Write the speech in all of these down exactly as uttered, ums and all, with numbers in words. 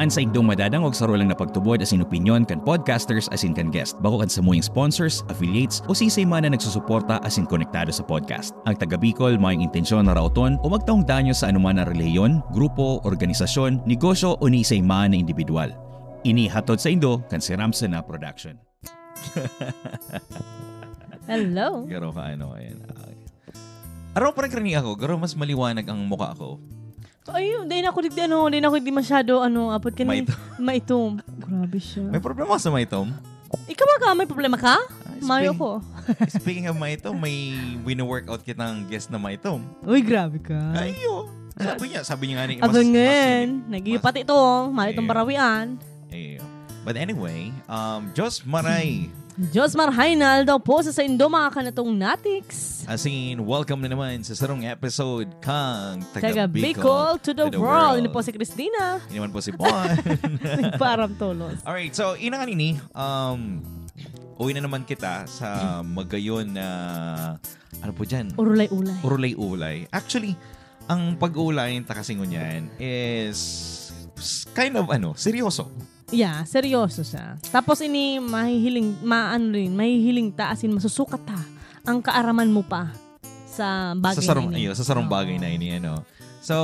An saindong madadangog saro lang na pagtubod asin opinyon kan podcasters asin kan guest, bako kan samuyang sponsors, affiliates, o siisay man na nagsusuporta asin konektado sa podcast. Ang taga Bicol mayong intensyon na raoton o magtaong danyo sa anuman na relihiyon, grupo, organisasyon, negosyo o ni isay man na indibidwal. Ini hatod saindo kan Siramsena Production. Hello. Garo ka, ano, ayan. Araw pa rin ako, garo mas maliwanag ang mukha ko. Ay, di na ako digdi, ano, di na ako digdi masyado, ano, apod ka Maitom. Maitom. Grabe siya. May problema ka sa maitom? Ikaw ba ka? May problema ka? Ah, Mayo speak- ko. Speaking of maitom, may wino-workout kitang guest na maitom. Uy, grabe ka. Ayo. Sabi niya, sabi niya nga ni mas, Abangan. mas- Nag-iipati tong. Maitom Ayo. Barawian. Ayo. But anyway, um, Diyos Maray. Diyos marhainal daw po sa saindo mga kanatong natiks. Asin, welcome na naman sa sarong episode kang Taga Bicol to the world. Ini po si Christina. Ini naman po si Bon. Nagpaaram tolos. Alright, so, ina nga nini, um, uwi na naman kita sa magayon na, ano po dyan? Urulay-ulay. Urulay-ulay. Actually, ang pag-uulayan ta kasi ngunyan is kind of, ano, seryoso. Yeah, seryoso siya. Tapos ini mahihiling, maano rin, mahihiling ta, asin masusukat ta ang kaaraman mo pa sa bagay sa sarong, na ini. Iyo, sa sarong Oo. Bagay na ini, ano. So,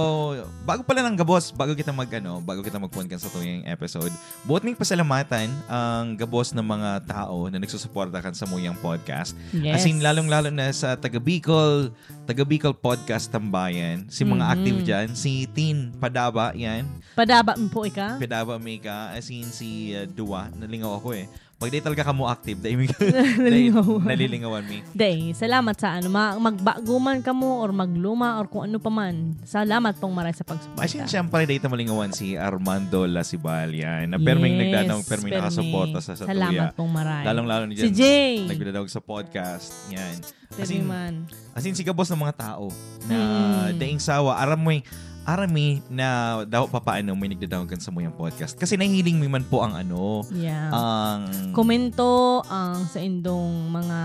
bago pala nang gabos, bago kita mag, ano, bago kita magpuan kan sa tuyang episode, buot ming pasalamatan ang gabos ng mga tao na nagsusuporta kan sa muyang podcast. Yes. Asin, lalong-lalo na sa taga Bicol, taga Bicol Podcast Tambayan, si mga Mhm. active dyan, si Tin Padaba, yan. Padaba mo po ika? Padaba may ka, asin si uh, Dua, nalingaw ako eh. Pag di talaga kamo active, dahil may, Nalingawan. Nalingawan mi. Day, salamat sa ano, ma- magbago man kamo or magluma or kung ano pa man. Salamat pong maray sa pagsuporta. Asin siyempre, dito malingawan si Armando Lasibal, yan. Na perming Yes, nagdadang, perming permi. Nakasuporta sa, sa Salamat tuya. pong maray. Lalong-lalo na Si dyan, Jay. Nagdadawag sa podcast. Yan. Permi man. Asin si gabos ng mga tao na Hmm. daing sawa, aram mo yung, aram mi na daw papaano may nagdadawag kan sa muyang podcast. Kasi nahihiling mi man po ang ano, Yeah. ang Komento ang sa indong mga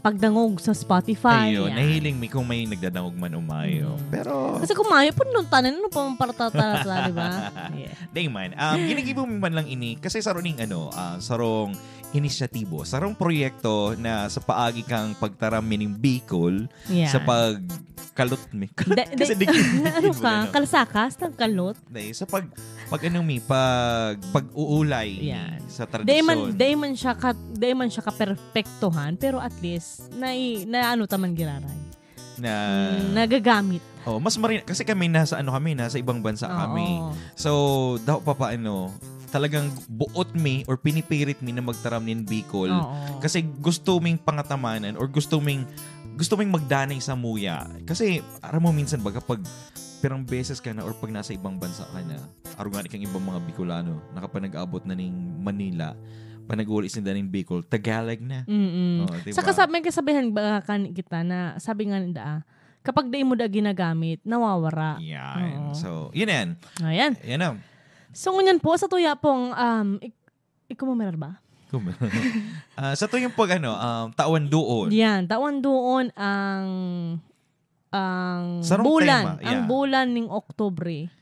pagdangog sa Spotify. Ayun, Yan. Nahiling mi kung may nagdadangog man o mayo. Mm. Pero, Kasi kung mayo, punluntanan, ano pa mong paratatarata, di ba? Yeah. Dayman, um, ginigibo mi man lang ini kasi sarong ano, ah, sarong inisyatibo, sarong proyekto na sa paagi kang pagtaram mining Bicol Yeah. sa pagkalot mi. Kalot Da- kasi da- di ano ka? Kalsakas ng kalot? Dahil sa pag pag ano mi, pag pag-uulay mi Yan. sa Dahil man, tradisyon. dahil man siya, kat, dahil man siya kaperpektuhan, pero at least, na, na ano taman giraray. Na Mm, nagagamit. Oh, mas marin kasi kami nasa ano kami, nasa ibang bansa Oo. kami. So, daw papaano, talagang buot mi or pinipirit mi na magtaram nin Bicol. Oo. Kasi gusto ming pangatamanan or gusto ming gusto ming magdanay sa muya. Kasi aram mo minsan baga pag pirang beses ka na or pag nasa ibang bansa ka na, arog nga kang ibang mga Bicolano, nakapanag-abot na ning Manila, panag-uli sinda ning Bicol, Tagalog na. Mm-mm. Oh, diba? Sa kasab- may kasabihan ba kan kita na sabi nga nila, ah, kapag di mo da ginagamit, nawawara. Yan. Oo. So, yun yan. Ayan. Yan na. So, ngunyan po, sa tuya pong, um, ik- ikaw mo meron ba? Ah, sa tuyong pag ano, um, tawan doon. Yan, tawan doon ang ang Sarong bulan, tema, ang yeah. bulan ning Oktubre.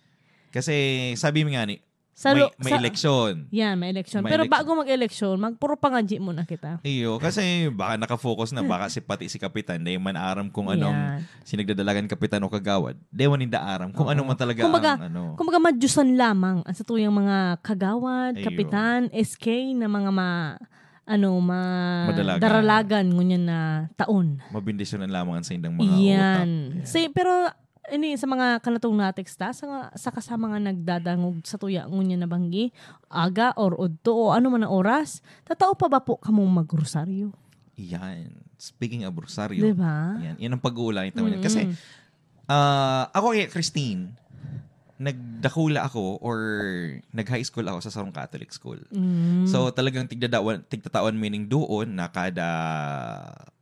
Kasi sabi mo nga ni, Sa may, lo- may sa- eleksyon. Yan, may eleksyon. May Pero eleksyon. Bago mag-eleksyon, magpuro pangadji muna kita. Iyo, kasi baka nakafocus na, baka si pati si Kapitan, di man aram kung anong Yan. sinagdadalagan Kapitan o Kagawad. Di man ninda aram kung Oo. ano man talaga Kumbaga, ang ano. Kumbaga, madyusan lamang ang sa tuyang mga kagawad, Iyo. kapitan, S K na mga ma, ano, ma, Madalagan. daralagan ngunyan na taon. Mabindisyonan lamang ang sa indang mga Yan. utak. Si, pero, ini, sa mga kanatong nateksta, sa, sa kasama nga nagdadangog sa tuya ngunyan na banggi, aga or udto o ano man ang oras, tatao pa ba po kamong magrosaryo? Yan. Speaking of rosaryo, Di ba? Yan. Yan ang pag-uulayan naman. Mm. Kasi, ah, ako kay Christine, nagdakula ako or nag-high school ako sa sarong Catholic school. Mm. So, talagang tigdadawan, tigtatawan meaning doon na kada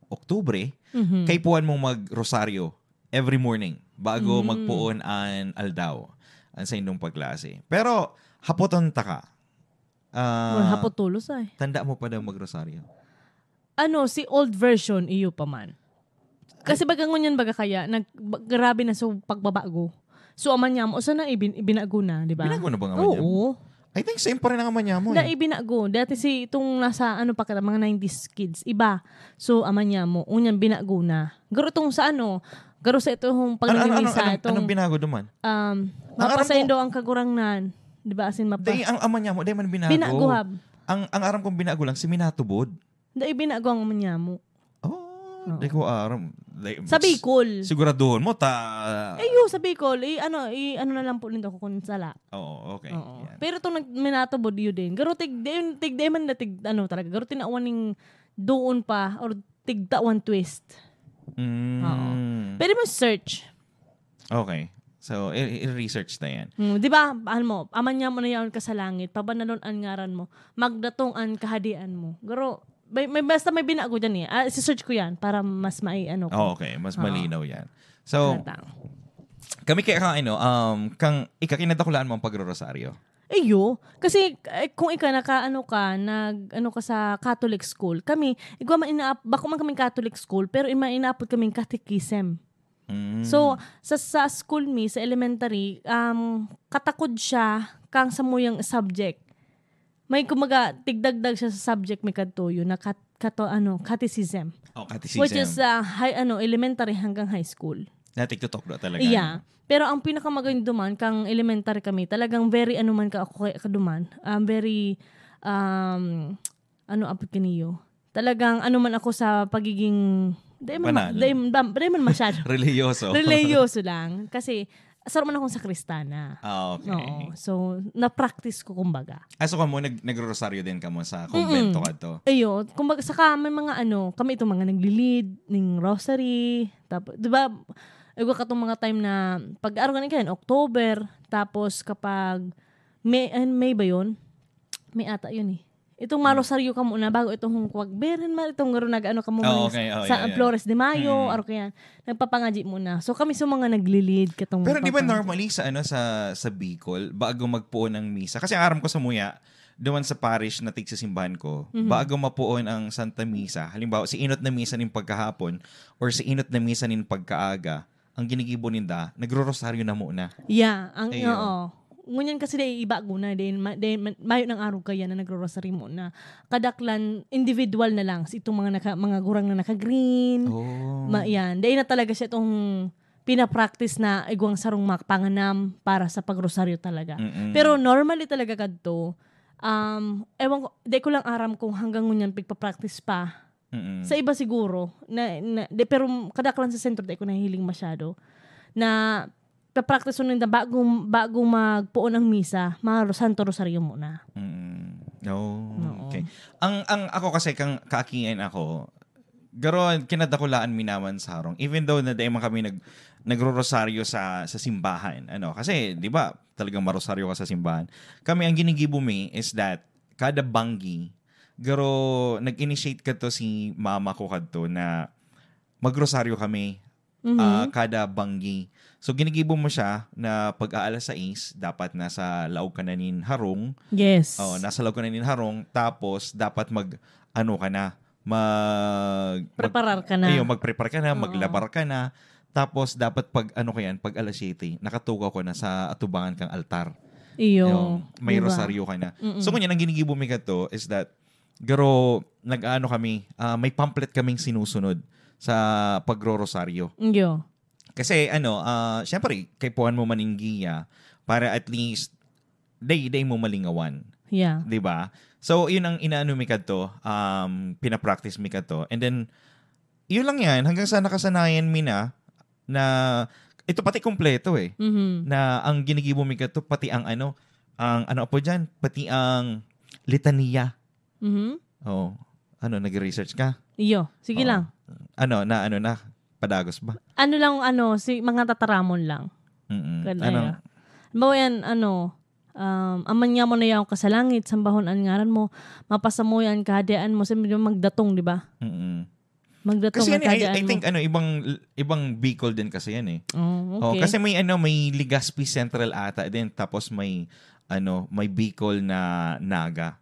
Oktubre, Mhm. kaipuhan mong mag-rosaryo every morning bago Mm. magpoon an aldaw, ang sa indong pagklase. Pero, hapoton ta ka. Ah, Well, hapot tulos ay. Tanda mo pa daw magrosaryo? Ano, si old version, iyo pa man. Kasi baga ngunyan baga kaya, nag, ba- grabe na sa pagbabago. So, Ama Niamo, sana ibin-, ibinago na, di ba? Binago na ba ang Ama Niamo? Oo. I think same pa rin ang Ama Niamo, eh. Na ibinago. Dati si, itong nasa, ano pa kita, mga nineties kids, iba. So, Ama Niamo, unyan binago na. Garo itong sa ano, garo sa itong Ano, ano, ano, pagmimisa, anong, itong, anong binago duman? Um, Ang aram ko mapasaindo ang Kagurangnan. Di ba? As in, mapa- Dai, ang Ama Niamo, dai man binago. Binago, hab. Ang, ang aram kong binago lang, si Minatubod. Dai binago ang Ama Niamo. Oh, Oo. Di ko aram. Dai, Sa Bicol. Siguraduhon mo, ta- Eh, yun, sa Bicol, i-, ano, i-, ano na lang po nindo kung sala. Oo, okay. Oo. Yan. Pero itong nag-, Minatubod, yun din. Garo tig-, di, tig-, di man na tig-, ano talaga, garo tinawan ning doon pa, or tig-tawan twist. Mm. Oo. Pwede mo search. Okay. So, i-, i-research na yan. Hmm, di ba, ano mo, Ama Niamo na yaon ka sa langit, pabanalon an ngaran mo, magdatong an kahadean mo. Garo, may, may, basta may binago dyan eh. Ah, isi-search ko yan para mas mai-, ano ko. Oh, okay. Mas Oo. malinaw yan. So, Natang. kami kaya kang, ano, um, kang ika kinadakulaan mo ang pagrorosaryo? Iyo. Kasi, eh, kung ika naka, ano ka, nag, ano ka sa Catholic school, kami, igwa man inaap-, bako man kaming Catholic school, pero ima-, inaapod kaming catechism. Mm. So, sa, sa school mi, sa elementary, um, katakod siya kang samuyang subject. May, kumbaga, tigdagdag siya sa subject mi kadto, yun, na kat-, kato-, ano, catechism. Oh, catechism. Which is, uh, high, ano, elementary hanggang high school. Na tigtutok do talaga, Yeah. no? Pero ang pinakamagayon duman, kang elementary kami, talagang very, ano man ka, ako kaya ka duman, um, very, um, ano, apod kaniyo? Talagang, ano man ako sa pagiging, di man ma-, Banal. di, di man masyado. Relihiyoso. Relihiyoso lang. Kasi, saro man akong sakristana. Ah, okay. Oo. So, na-practice ko, kumbaga. Ah, so kamo, nag-, nagrorosaryo din kamo sa Mm-mm. kumbento kadto? Ayo, kumbaga, saka may mga ano, kami itong mga nagli-lead ning rosary. Tapos, di ba, igwa katong mga time na, pag araw ka na yan, October, tapos kapag May, ay, May ba yun? May ata yun eh. Itong Hmm. marosaryo ka muna bago itong hungkwag. Beren man itong garo nag-ano ka mo Ah, man okay. Oh, sa yeah, yeah. Flores de Mayo, Mm. aro kaya, nagpapangadyi muna. So, kami sa mga nagli-lead katong Pero di ba pagpangadyi. normally sa, ano, sa, sa Bicol, bago magpoon ang misa? Kasi ang aram ko sa muya, duman sa parish na tig sa simbahan ko, Mhm. bago mapoon ang Santa Misa, halimbawa, si inot na misa nin pagkahapon or si inot na misa nin pagkaaga, ang ginigibo ninda, nagrorosaryo na muna. Yeah, ang, Ayun. oo. Ngunyan kasi dai iba guna, din, ma-, din, ma-, mayo nang arog kaya na nagrorosaryo muna. Kadaklan, individual na lang. Sa itong mga naka-, mga gurang na naka-green. Oh. Ma-, yan. Dai na talaga siya itong pinapractice na igwang sarong mak-, panganam para sa pagrosaryo talaga. Mm-mm. Pero normally talaga kadto, um, ewan ko, di ko lang aram kung hanggang ngunyan pigpa-practice pa. Mm-mm. Sa iba siguro, na, na, di, pero kadaklan sa sentro, di ko nahihiling masyado, na papractice ninda bago, bago magpoon ang misa, mga ro-, Santo Rosario muna. Mm. Oh, Oo. okay. Ang, ang ako kasi, kang kaakian ako, garo, kinadakulaan mi naman sa harong. Even though na dai man kami nag-, nagro-rosaryo sa, sa simbahan. Ano, kasi, di ba, talagang marosaryo ka sa simbahan. Kami, ang ginigibo mi is that, kada banggi, garo, nag-initiate kadto si mama ko kadto na magrosaryo kami, Mhm. ah, kada banggi. So, ginigibo mo siya na pag-aalas sais, dapat nasa laog ka na nin harong. Yes. Oh, nasa laog ka na nin harong, tapos dapat mag, ano ka na, mag, mag, Preparar ka na. ayun, mag-prepare ka na, Oo. maglabar ka na. Tapos, dapat pag, ano ka yan, pag alas siyete, nakatukaw ka na sa atubangan kang altar. Iyo. Yung may Di ba? rosaryo ka na. Mm-mm. So, ngunyan, ang ginigibo mi kadto is that, garo, nag-aano kami, ah, may pamphlet kaming sinusunod sa pagro-rosaryo. Iyo. Kasi, ano, ah, syempre, kaipuhan mo man ning giya para at least, day, day mo malingawan. Yeah. Di ba? So, yun ang inaano mi kadto, um, pinapractice mi kadto. And then, yun lang yan, hanggang sa nakasanayan mi na, na, ito pati kompleto eh, Mhm. na ang ginigibo mi kadto, pati ang ano, ang ano po dyan, pati ang litania. Mhm. Oo. Ano, nag-research ka? Iyo. Sige Oo. lang. Ano, na ano na? Padagos ba? Ano lang, ano, si, mga tataramon lang. Mm-mm. Kan-, Ano? ayan. Halimbawa yan, ano, um, Ama Niamo na yaon ka sa langit, sambahon an ngaran mo, mapasamo an kahadean mo, sabi mo, magdatong, di ba? Mm-mm. Magdatong Kasi ang yan, I, kahadean I mo. think, ano, ibang, ibang Bicol din kasi yan eh. Oh, Oh, okay. kasi may, ano, may Legazpi Central ata din, tapos may, ano, may Bicol na Naga.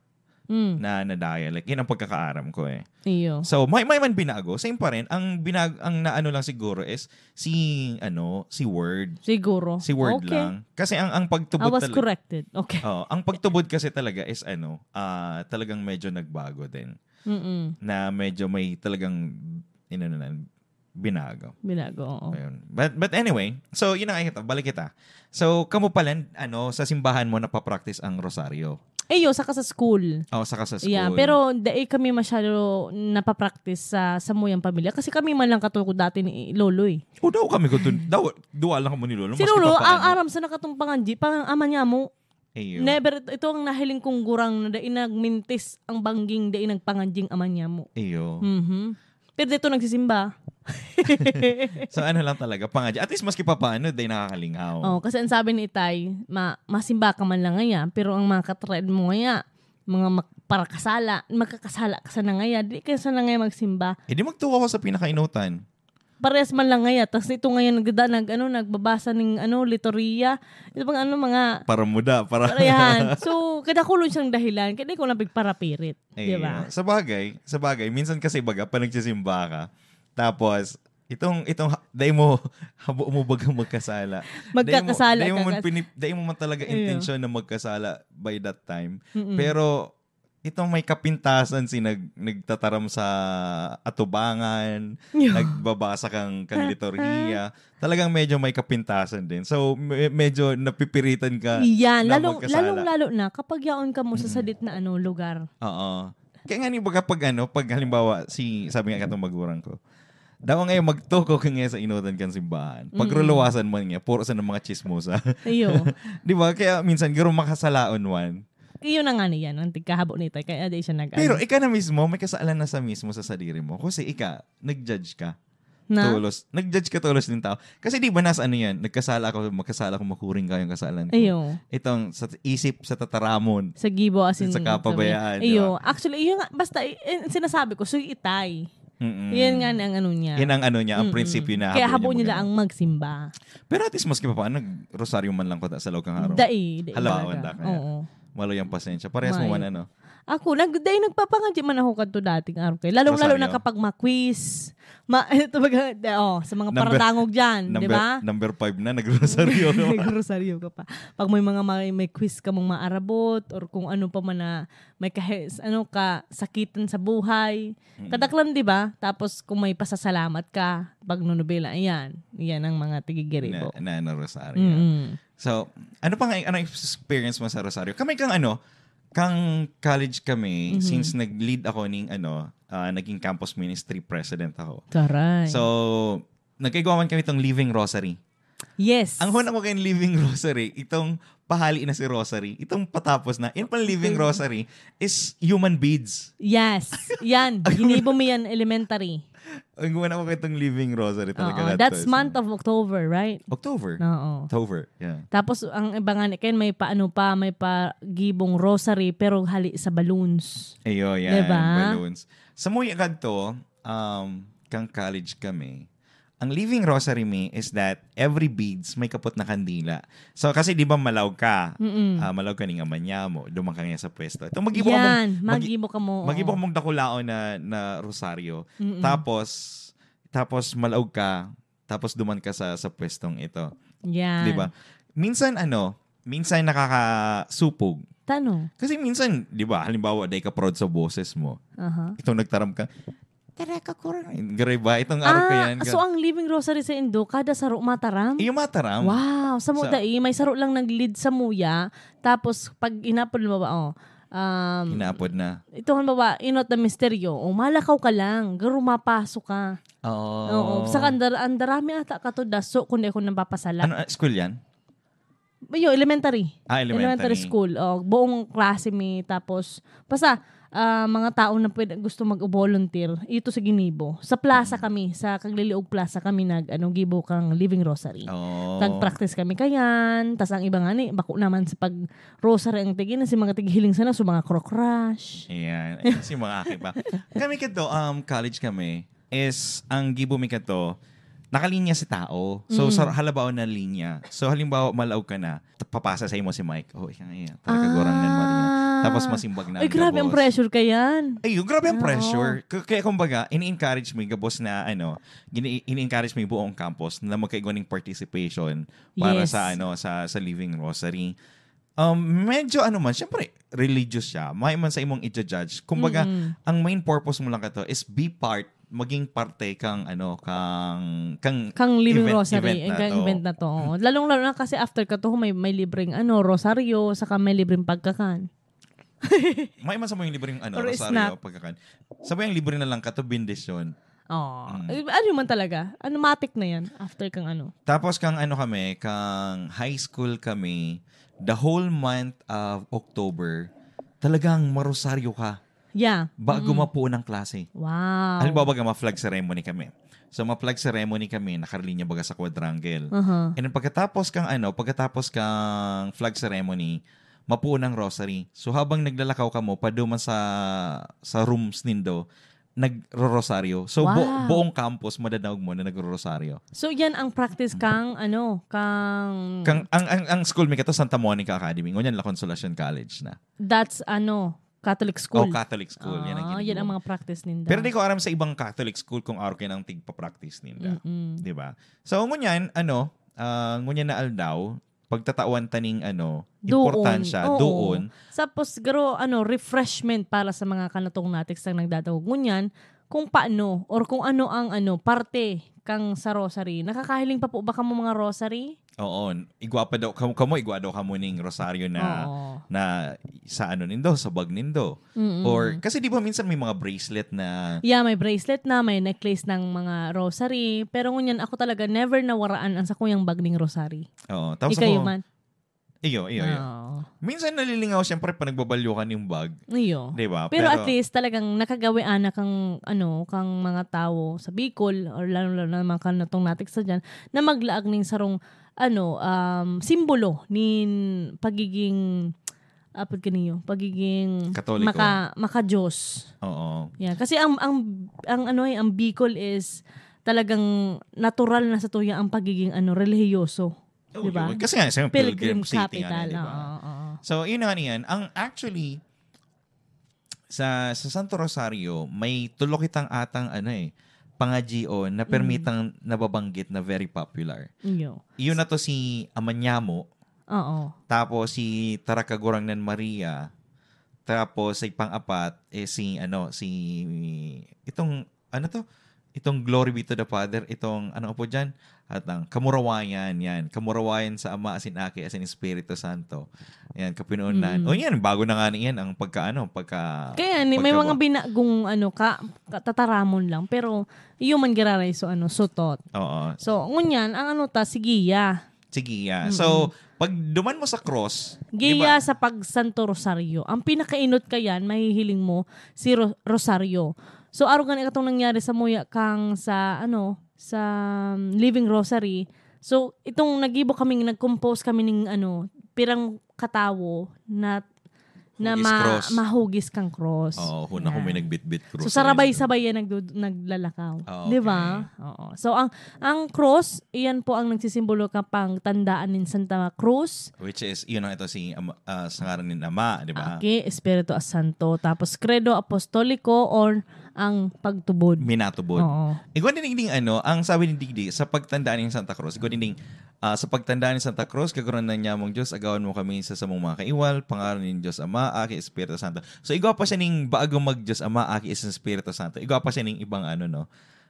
Mm. na, na dialect. Yan ang pagkakaaram ko eh. Iyo. So, may, may man binago. Same pa rin. Ang binag, ang naano lang siguro is si, ano, si word. Siguro. Si word Okay. lang. Kasi ang, ang I pagtubod was talaga. Corrected. Okay. Oh, ang pagtubod kasi talaga is ano, ah, talagang medyo nagbago din. Mm-mm. Na medyo may talagang, inano na, binago. Binago, oo. Ayun. But, but anyway, so yun ang ito, balik kita. So, kamo pala, ano, sa simbahan mo napapractice ang rosaryo? Eh, yun, saka sa school. Oh, saka sa school. Yeah, pero dai kami masyado napapractice sa samuyang pamilya kasi kami man lang katulog dati ni lolo eh. O, daw kami ko dun. Daw, duwa lang kamo ni lolo. Si maski lolo, pa paano. Ang aram sa nakatong panganji, pang ama niya mo. Iyo. Never, ito ang nahiling kong gurang na dai nagmintis ang bangging, dai nagpanganjing ama niya mo. Iyo. Mhm. Pero dito nagsisimba. So ano lang talaga, pangadya. At least maski pa paano, day nakakalinghaw. Oh, kasi ang sabi ni Itay, ma masimba ka man lang ngaya, pero ang mga katred mo ngaya, mga mak- parakasala, magkakasala ka sana ngaya, di ka sana ngaya magsimba. Eh di magtuwa ko sa pinakainutan. Parehas man lang ngaya, tas ito ngayon nagda, nag, ano, nagbabasa ning ano, liturhiya. Ito bang ano, mga Para muda, para... Parehan. So, kadakulon siyang dahilan. Kaya di ko lang pigparapirit. Ayun. Di ba? Sa bagay, sa bagay, minsan kasi baga, pa nagsisimba ka, tapos, itong, itong, ha- dai mo, habo mo bagang magkasala. Magkakasala Dai mo, dai mo ka man, kas- pinip, dai mo man talaga Ayun. intensyon na magkasala by that time. Mm-mm. Pero, itong may kapintasan si nag, nagtataram sa atubangan, Yo. nagbabasa kang, kang liturhiya, talagang medyo may kapintasan din. So, me- medyo napipiritan ka Yan, na lalong, magkasala. lalong lalo na kapag yaon ka mo sa sadit na ano, lugar. Oo. Kaya nga ni baga pag ano, pag halimbawa, si, sabi nga katong magurang ko, daw ngayon magtuko ka nga sa inutan kan simbahan. Pag Mm. ruluwasan man nga, puro sa mga chismosa. Iyo. Di ba? Kaya minsan, garo makasalaon man. Iyo na nga niyan, ang tigkahabo ni Itay, kaya di siya nag Pero ika na mismo, may kasalanan na sa mismo sa sadiri mo. Kasi ika, nag-judge ka. Na? Tulos. Nag-judge ka tulos ng tao. Kasi di ba nasa ano yan, nagkasala ako, magkasala ako, makuring kayong kasalanan ko. Iyo. Itong sa isip, sa tataramon. Sa gibo asin Sa kapabayaan, di Iyo. ba? Actually, iyo nga, basta i- eh, sinasabi ko, so itay. Mm-mm. Yan nga na ang ano niya. Yan ang ano niya, ang Mm-mm. prinsipyo na Kaya habo habo niya nila magano. ang magsimba. Pero at least maski pa paano, rosaryo man lang ko sa loob kang araw. Dai, dai. Halawan talaga. da kaya. Oo. Malo yung pasensya. Parehas mo Mayo. man ano. Ako, nag, dai nagpapangadji man ako kadto dating araw kay. Lalong-lalo na Rosaryo. kapag ma-quiz. Ma, ito baga, oh, sa mga Number- paradangog dyan, di Number, ba? number five na, nagrosaryo ka. Nagrosaryo ka pa. Pag may mga may, may quiz ka mong maarabot or kung ano pa man na may kahe, ano ka, sakitan sa buhay. Mm. Kadaklan, di ba? Tapos kung may pasasalamat ka, pag nunubela, ayan. Yan ang mga tigigiribo. Na, na, na rosaryo. Mm. So, ano pa nga, ano experience mo sa rosaryo? Kami kang ano, kang college kami, Mhm. since nag-lead ako ning ano, ah, naging campus ministry president ako. Taray. So, nagkaigwa man kami itong living rosary. Yes. Ang huna ko kayong living rosary, itong pahali na si rosary, itong patapos na, yung pang living Okay. rosary is human beads. Yes. Yan. Ginibo mo yan, elementary. Ang huna ko kayong living rosary talaga. Oo, that that's person. Month of October, right? Octover. Oo. Octover, yeah. Tapos, ang iba nga ni Ken, may paano pa, may pa gibong rosary, pero hali sa balloons. Ayo, yan. Diba? Balloons. Sa Muya kadto, um, kang college kami, ang living rosary mi is that every beads may kapot na kandila. So, kasi di ba malaog ka? Mm-mm. Ah, malaog ka ning ama niya mo. Duman ka nga sa pwesto. Ito, mag-ibo ka mong, Yan, mag- mag-ibo ka mo. mag-ibo Oo. mong dakulaon na, na rosaryo. Mm-mm. Tapos, tapos malaog ka, tapos duman ka sa, sa pwestong ito. Yan. Di ba? Minsan ano, minsan nakakasupog. Tano? Kasi minsan, di ba, halimbawa, dahil ka proud sa boses mo. Aha. Itong nagtaram ka, tara ka, kurang. Gray ba? Itong araw ka Ah, yan. so ang living rosary sa Indo, kada saro mataram? Yung mataram. Wow, sa mo Sa- dai, may saro lang nag-lead sa muya, tapos pag inapod mo ba, oh, um, Hinapod na. ito halimbawa, inot na misteryo, o malakaw ka lang, garo mapasok ka. Oo. Oo, sa kandar, ang darami ata kato daso, kundi ako napapasala. Ano, ah, school yan? Yo, elementary. Ah, elementary. School. Oh, buong klase mi, tapos, basta, ah, mga tao na pwede, gusto mag-volunteer, ito sa Ginibo. Sa plaza kami, sa Kagliliog Plaza kami nag, ano, gibo kang Living Rosary. Oo. Nag-practice kami kayan, tas ang iba nga ni, bako naman sa pag-rosary ang tigi na si mga tigihiling sana, so mga crocrush. Ayan. Ayan si mga aki pa. Kami kadto, um, college kami, is ang gibo mi kadto, nakalinya si tao. So, Mm. sa halabaw na linya. So, halimbawa, malaog ka na, t- papasa sa imo si Mike. Oh, ika nga yan. Talaga, gorang nan Maria. Tapos masimbag na Ay, ang grabe ang gabos. Pressure ka yan. Ay, yung grabe ang Oo. Pressure. K- Kaya kumbaga, ini-encourage mo yung gabos na, ano, gini- ini-encourage mo yung buong campus na magkaigwa ng participation para Yes. sa, ano, sa, sa Living Rosary. Um, medyo ano man, syempre, religious siya. May man sa imong i-judge. Kumbaga, Mm-mm. ang main purpose mo lang kato is be part, maging parte kang, ano, kang, kang, Kang Living event, Rosary, event na kang to. Event na to. Oo. Lalong-lalo na kasi after ka to, may, may libreng ano, rosaryo, saka may libreng pagkakan. May man sa mo yung libreng ano, Or rosaryo, snack. Pagkakan. Sabi yung libre na lang kato, bendisyon. Oh. Mm. Eh, ano man talaga? Ano, matik na yan after kang ano? Tapos kang ano kami, kang high school kami, the whole month of October, talagang marosaryo ka Yeah. bago Mm. mapuon ang klase. Wow. Halimbawa, baga ma-flag ceremony kami. So, ma-flag ceremony kami, nakalinya baga sa quadrangle. Aha. And then pagkatapos kang ano, pagkatapos kang flag ceremony, mapuon ang rosary. So, habang naglalakaw kamo, paduman sa sa rooms nindo, nagro-rosaryo. So, bu- Wow. buong campus, madadangog mo na nagro-rosaryo. So, yan ang practice kang, ano, kang... Kang, ang, ang, ang school mi kato, Santa Monica Academy. Ngunyan, La Consolacion College na. That's, ano, Catholic school. Oh, Catholic school. Yan ang Ah, ginagawa. Yan ang mga practice ninda. Pero di ko aram sa ibang Catholic school kung araw kayo ng tigpa-practice ninda. Mm-mm. Di ba? So, ngunyan, ano, ah, ngunyan na aldaw, pagtatawan taning, ano, Doon. Importansya, Oo. Doon. Tapos, siguro, ano, refreshment para sa mga kanatong natiks ang nagdadangog ngunyan, kung paano or kung ano ang ano parte kang sa rosary. Nakakahiling pa po ba kamo mga rosary? Oo, igwa pa daw kamo, kamo igwa daw kamo ning rosaryo na Oo. na sa ano nindo, sa bag nindo. Mm-mm. Or kasi di ba minsan may mga bracelet na Yeah, may bracelet na, may necklace ng mga rosary. Pero ngunyan ako talaga never nawaraan ang sakuyang bag ning rosary. Oo, tapos Ikayo ako, man. Iyo, iyo, iyo. Oo. Minsan nalilingaw siyempre pag nagbabalyo ka yung bag. Iyo. Di ba? Pero, at least talagang nakagawian na kang ano, kang mga tawo sa Bicol or lalo na mga kanatong natik sa diyan na maglaag ning sarong ano, um, simbolo nin pagiging apod kaniyo, pagiging Katoliko. maka maka-Diyos. Oo. Yeah, kasi ang ang ang ano eh, ang Bicol is talagang natural na sa tuya ang pagiging ano, relihiyoso. Oh, Di ba? Yun. Kasi nga, sa Pilgrim, pilgrim city capital. Nga, di ba? Oo, oo. So, yun na nga niyan. Ang actually, sa, sa Santo Rosario, may tulo kitang atang ano eh, pangadyion na permitang nababanggit na very popular. Iyo. Yun na to si Amanyamo, Oo. tapos si Tarakagurangnan Maria, tapos si pang-apat, eh, si, ano, si, itong, ano to? Itong Glory be to the Father, itong, ano po dyan? At ang Kamurawayan, yan. Kamurawayan sa Ama, asin Aki, asin Espiritu Santo. Yan, kapinunan. Mm. O yan, bago na nga niyan ang pagka, ano, pagka... Kaya ni, may pagka- mga binagong ano, ka, katataramon lang. Pero, iyo man giraray so, ano, sutot. Oo. So, ngunyan, ang ano ta, si Gia. Sige, yeah. So, pag duman mo sa cross, di Gia ba? Sa pag-Santo Rosario. Ang pinakainot ka yan, mahihiling mo, si Ro- Rosario. So, arog gani katong nangyari sa muya kang sa, ano, sa um, Living Rosary. So, itong nagibo kaming, nag-compose kami ning, ano, pirang katawo na na Hugis ma- cross. Mahugis kang cross. Oo, huna ko may Yan. nagbitbit cross. So, sarabay-sabay yan nagdu- naglalakaw. Ah, Di ba? Oo. So, ang ang cross, iyan po ang nagsisimbolo ka pang tandaan nin Santa Cruz, Which is, yun ang ito si Ama- ah, sa ngaran ni Ama, di ba? Aki, Espiritu Santo, tapos Credo Apostoliko or ang pagtubod. Minatubod. Oo. Igwa din ding ano, ang sabi ni Digdi, sa pagtandaan ni Santa Cruz, igwa din ding, ah, sa pagtandaan ni Santa Cruz, kagurangnan niya mong Diyos, agawan mo kami sa samong mga kaiwal, pangalan ni Diyos Ama, Aki, Espiritu Santo. So, igwa pa siya ning bago mag Diyos Ama, Aki, is Espiritu Santo. Igwa pa siya ning ibang ano, no?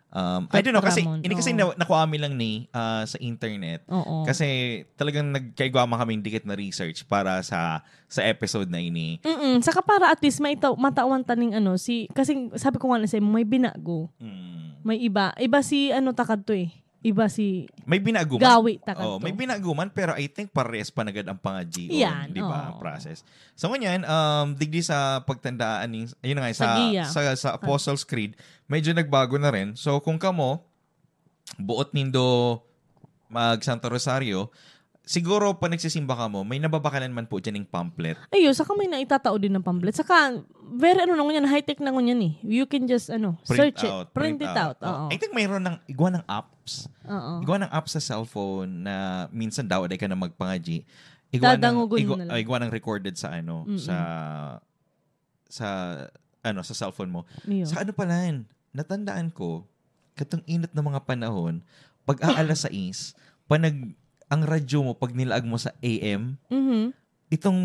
Um, I don't know, kasi, Ramon, ini kasi oo. na, nakuha mi lang ni ah, sa internet. Oo. Kasi talagang nagkaigwa man kaming dikit na research para sa sa episode na ini. Mm-mm. Saka para at least maitaw, matawan taning ano, si, kasi sabi ko nga na sa imo, may binago. Mm. May iba. Iba si ano takad to eh. Iba si May binaguman. Gawi takad Oh, to. May binaguman pero I think pares pa nagad ang pangadyion, Yan, di ba? Oo. Process. So ngunyan, um, digdi sa pagtandaan ning, ayun na nga, Sa sa, Gia. sa, sa Apostles' Creed, medyo nagbago na rin. So kung kamo, buot nindo mag Santo Rosario, siguro pag nagsisimba kamo, may nababakalan man po dyan yung pamphlet. Ayun, saka may naitatao din ng pamphlet. Saka, very ano na ngunyan, high-tech na ngunyan eh. You can just, ano, Print search out, it. Print, it out. Oo. I think mayroon ng igwa ng apps. Oo. Igwa ng apps sa cellphone na minsan daw, di ka na magpangadyi. Igwa ng, Dadangugon igwa, na lang. ah, igwa ng recorded sa ano, Mm-mm. sa, sa, ano, sa cellphone mo. Iyo. Sa ano pala yun? Natandaan ko, katong inot na mga panahon, pag aalas sais, panag, ang radyo mo, pag nilaag mo sa A M, Mhm. itong,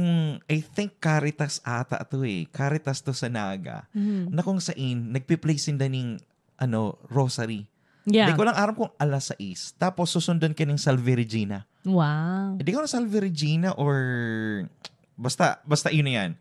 I think, Caritas ata to eh. Caritas to sa Naga. Mhm. Na kung sain, nagpiplay sinda ning, ano, rosary. Yeah. Di ko lang aram kung alas sais. Tapos susundon ka ning Salve Regina. Wow. Hindi ko na Salve Regina or basta, basta yun na yan.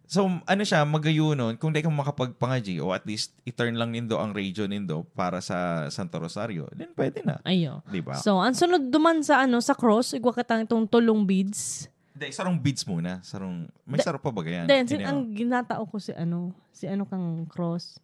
So, ano siya, magayunon, kung di ka makapagpangaji, o at least, i-turn lang nindo ang radio nindo para sa Santo Rosario, then pwede na. Ayo. Di ba? So, ang sunod duman sa ano sa cross, igwa ka tang itong tulong beads. Hindi, sarong beads muna. Sarong, may Da- saro pa ba yan? Then, sin, Hindi, ang ah. ginatao ko si ano, si ano kang cross.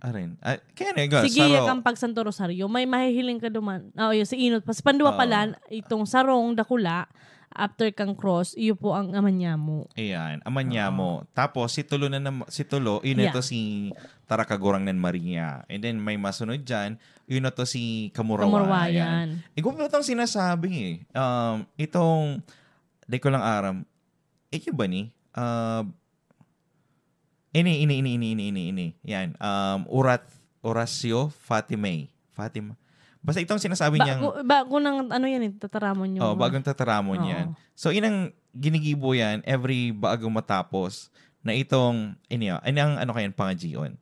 Arin. Ah, kaya na, ikaw, Sige, saro. Kang pag Santo Rosario, may mahihiling ka duman. Ah, oh, yun, si Inot. Pas panduwa Oo. pala, itong sarong dakula, after kang cross, iyo po ang amanyamo. Ayan, amanyamo. Tapos, si Tulo na nam- si Tulo, yun Yeah. ito si Tarakagurang ng Maria. And then, may masunod dyan, yun ito si Kamurawayan. Kamurawayan. Ikaw pa itong sinasabi eh. Um, itong, di ko lang aram, eh, yun ba ni? Uh, ini, ini, ini, ini, ini, ini, ini. Yan. Um, Urat, Horacio Fatime. Fatima. Basta itong sinasabi niyang... Bago, bago nang ano yan eh, tataramon yung... Oh, bagong tataramon Oo. yan. So, inang ginigibo yan every bago matapos na itong, ini, ini ang ano kayan, pangajion.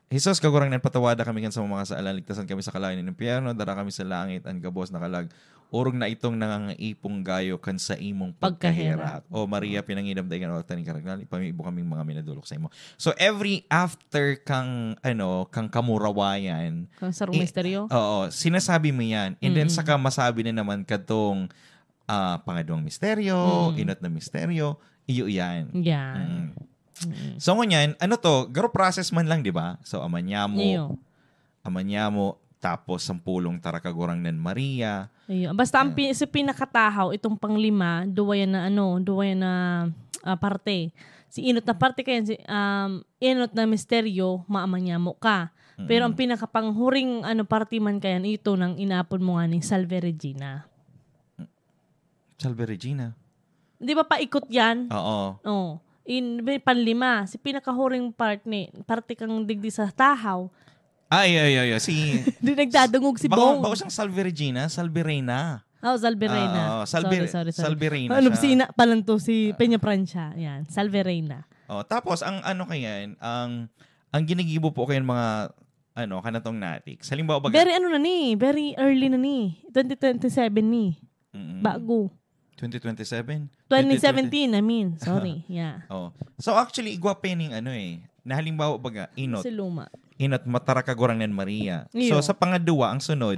Jesus, Kagurangnan, patawada kami kan sa mga kasalanan, ligtasan kami sa kalayo ng impyerno, dara kami sa langit, an gabos na kalag, orog na itong nangangaipong gayo kan sa imong Pagkaherak. pagkaherak. O Maria, pinangidam dai kan orta ning karagnan, ipamibo kaming mga minadolok sa imo. So, every after kang, ano, kang kamurawayan, Kang sarong eh, misteryo? Oo, sinasabi mo yan. And then, Mm-mm. saka masabi na naman katong ah, pangadwang misteryo, Mm. inot na misteryo, iyo yan. Yan. Mm. Mm. So, ngunyan, ano to? Garo process man lang, di ba? So, amanyamo, Iyo. amanyamo, tapos sampulong Tarakagurangnan Maria. Iyo. Basta ang pi- si pinakatahaw, itong panglima, duwa yan na ano, duwa yan na ah, parte. Si inot na parte kaya, si, um, inot na misteryo, maamanyamo ka. Pero ang Mm. pinakapanghuring ano, parte man kaya, ito nang inapon mo nga ni Salve Regina. Salve Regina. Di ba paikot yan? Oo. Oh. In, panlima, si pinakahuring part ni, parte kang digdi sa tahaw. Ay, ay, ay, ay. Si... Di nagdadungog si baka, Bong. baka siyang Salve Regina, Salve Reina. Oh, Salve Reina. Ah, oo, Salve, Sorry, sorry, sorry. Salve Reina Ano, siya. sina, palanto si Peña Francia. Yan, Salve Reina. Oh, tapos ang ano kayan, ang ang ginigibo po kayan mga ano, kanatong natik. Halimbawa baga, Very ano na ni, very early na ni. twenty twenty-seven ni. Mm-mm. Bago. twenty twenty-seven? twenty seventeen, I mean. Sorry. Yeah. Oh. So actually, igwa pa ning ano eh. Na halimbawa baga, inot. Si Luma. Inot, Tarakagurangnan Maria. Iyo. So sa pangadwa, ang sunod,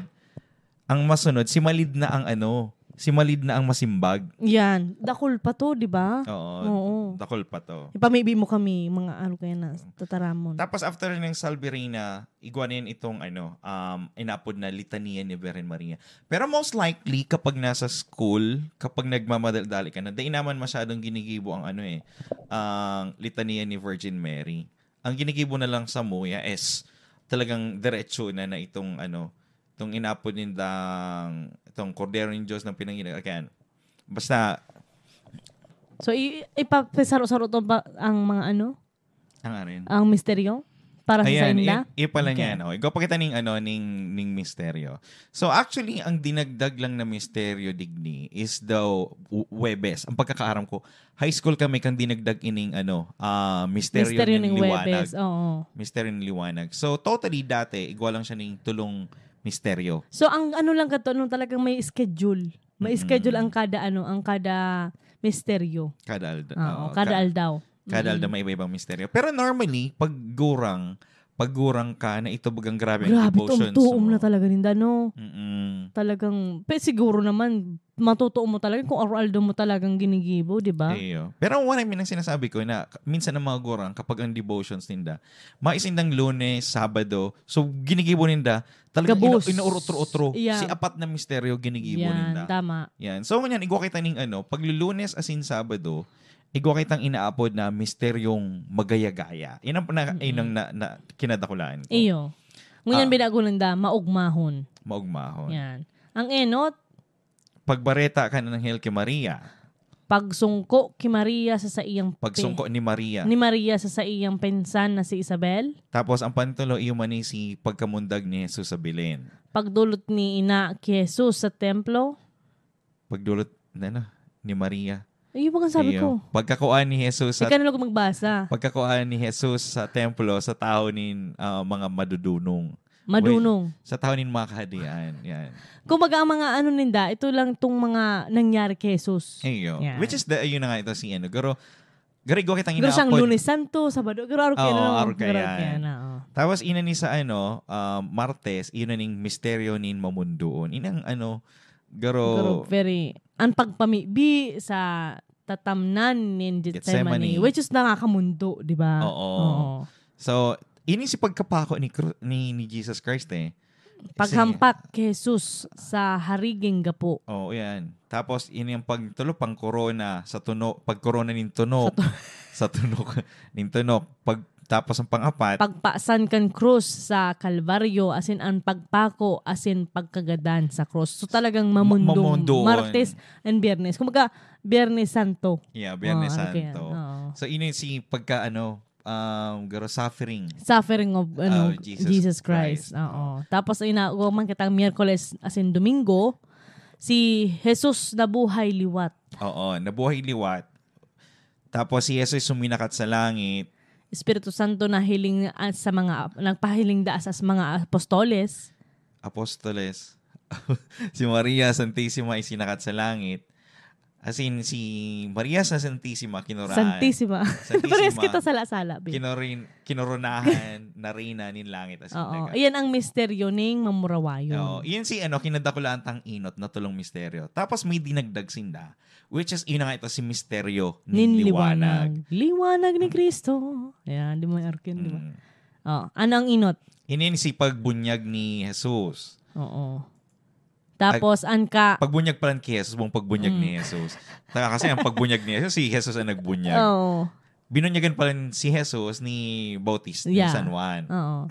ang masunod, si Malid na ang ano, si Malid na ang masimbag. Yan. Dakul pa to, di ba? Oo. Oo. Dakul pa to. Ipamibi mo kami, mga ano kaya na, tataramon. Tapos after ng Salve Reina, igwa na yan itong ano, um, inapod na Litania ni Virgen Maria. Pero most likely, kapag nasa school, kapag nagmamadali-dali ka na, dai naman masyadong ginigibo ang ano eh, ang Litania ni Virgin Mary. Ang ginigibo na lang sa muya is talagang diretso na na itong ano, itong inapod nindang, itong Kordero ng Diyos ng pinanginak. Again, basta, So, i- ipapasaro-saro to ba ang mga ano? ang arin. Ang misteryo? Para sa Ayan, sainda? i- ipala Okay. niya, no? Igwa pa kita ning, ano, ning, ning misteryo. So, actually, ang dinagdag lang na misteryo digni is daw w- Webes. Ang pagkakaaram ko, high school kami kang dinagdag ining, ano, ah, misteryo, Misteryo ng ng liwanag. Webes. Oo. Misteryo ng liwanag. So, totally dati, igwa lang siya ning tulong misteryo. So, ang ano lang kato, nung talagang may schedule. May Mm-mm. schedule ang kada ano, ang kada misteryo. Kada alda. Oo, Oo, kada ka- aldaw. Kada Mm. aldaw may iba-ibang misteryo. Pero normally, pag gurang, pag gurang ka na ito bagang grabe ang Grabe, devotions tuom-tuom mo. na talaga ninda, no? Mm-mm. Talagang, pe, siguro naman, matutuo mo talaga kung araw-aldaw mo talagang ginigibo, di ba? Iyo. Pero ang one minang sinasabi ko na k- minsan ang mga gurang, kapag ang devotions ninda, maisindang Lunes, Sabado, so ginigibo ninda, talagang Gabos. ina- inaurotro-otro. Yan. Si apat na misteryo ginigibo Yan, ninda. Tama. Yan. So, ngunyan, igwa kita ning ano, pag Lunes asin Sabado, igwa kitang inaapod na misteryong magaya-gaya. Yan ang, na, Mm-mm. yan ang na, na, kinadakulaan ko. Iyo. Ngunyan Ah. binago ninda, maugmahon. Maugmahon. Yan. Ang enot, Pagbareta kan anghel ki Maria. Pagsungko ki Maria sa saiyang pi- Pagsungko ni Maria. ni Maria sa saiyang pinsan na si Isabel. Tapos ang pantulo, iyo man ni si pagkamundag ni Jesus sa Belen. Pagdulot ni ina ki Jesus sa templo. Pagdulot na, na ni Maria. Ayun ba ang sabi Iyo. ko? Pagkakuha ni Jesus sa Ikaw na lang magbasa. Pagkakuha ni Jesus sa templo sa tawo nin ah, mga madudunong. Madunong. Sa tawo nin mga kahadian. Yan. Kumbaga ang mga ano ninda, ito lang tong mga nangyari kay Jesus. Iyo. Yan. Which is the, ayun na nga ito si ano. Garo, garigo kitang Pero siyang inaapod. Lunes Santo, Sabado, pero araw kaya Oo, na. araw kaya Pero yan. kaya na, oh. Tapos ina ni sa ano, ah, Martes, iyon na ning misteryo nin mamundoon. Inang ano, garo, Pero very, ang pagpamibi sa tatamnan nin Gethsemane, Gethsemane. which is nakakamundo, di ba? Oo. Oo. So, ini si pagkapako ni Cru- ni, ni Jesus Christ eh. Paghampak kay Jesus sa hariging gapo. Oo, yan. Tapos, ini ang pagtulo, pang corona sa tunok, pag corona nin tunok. Sa, tunok, nin tunok. Pag, tapos ang pang-apat, Pagpasan kan krus sa Kalbaryo, asin ang pagpako, asin pagkagadan sa krus. So talagang mamundong mamundong. Martes and Biyernes. Kumbaga, Biyernes Santo. Yeah, Biyernes Oh, ano kaya? Santo. Oo. So, ini si pagka ano, um, garo suffering. Suffering of ano, Oh, Jesus Jesus Christ. Christ. Oo. Tapos ina man kitang Miyerkules asin Domingo, si Jesus nabuhay liwat. Oo, nabuhay liwat. Tapos si Jesus suminakat sa langit. Espiritu Santo nahiling ah, sa mga nagpahiling daa sa mga apostoles. Apostoles. Si Maria Santisima isinakat sa langit. As in, si Maria sa Santisima, kinurahan. Santisima. Santisima. Parehas kita sala-sala, babe. Kinorin, kinoronahan na reyna nin langit. As in, Oo. talaga. Iyan ang misteryo ning mamurawayon. Oo. Iyan si ano, kinadakulaan tang inot na tulong misteryo. Tapos may dinagdag sinda, which is, yun na nga ito, si misteryo Nin nin liwanag. liwanag. Liwanag ni Kristo. Ayan, di mo yung arkin, di ba? Mm. Oh, ano ang inot? Inin si pagbunyag ni Jesus. Oo. Tapos, ang ka... Pagbunyag pala ki Jesus, buong pagbunyag Mm. ni Jesus. Taka kasi ang pagbunyag ni Jesus, si Jesus ang nagbunyag. Oo. Binunyagan pala si Jesus ni Bautista, ni Yeah. San Juan. Oo.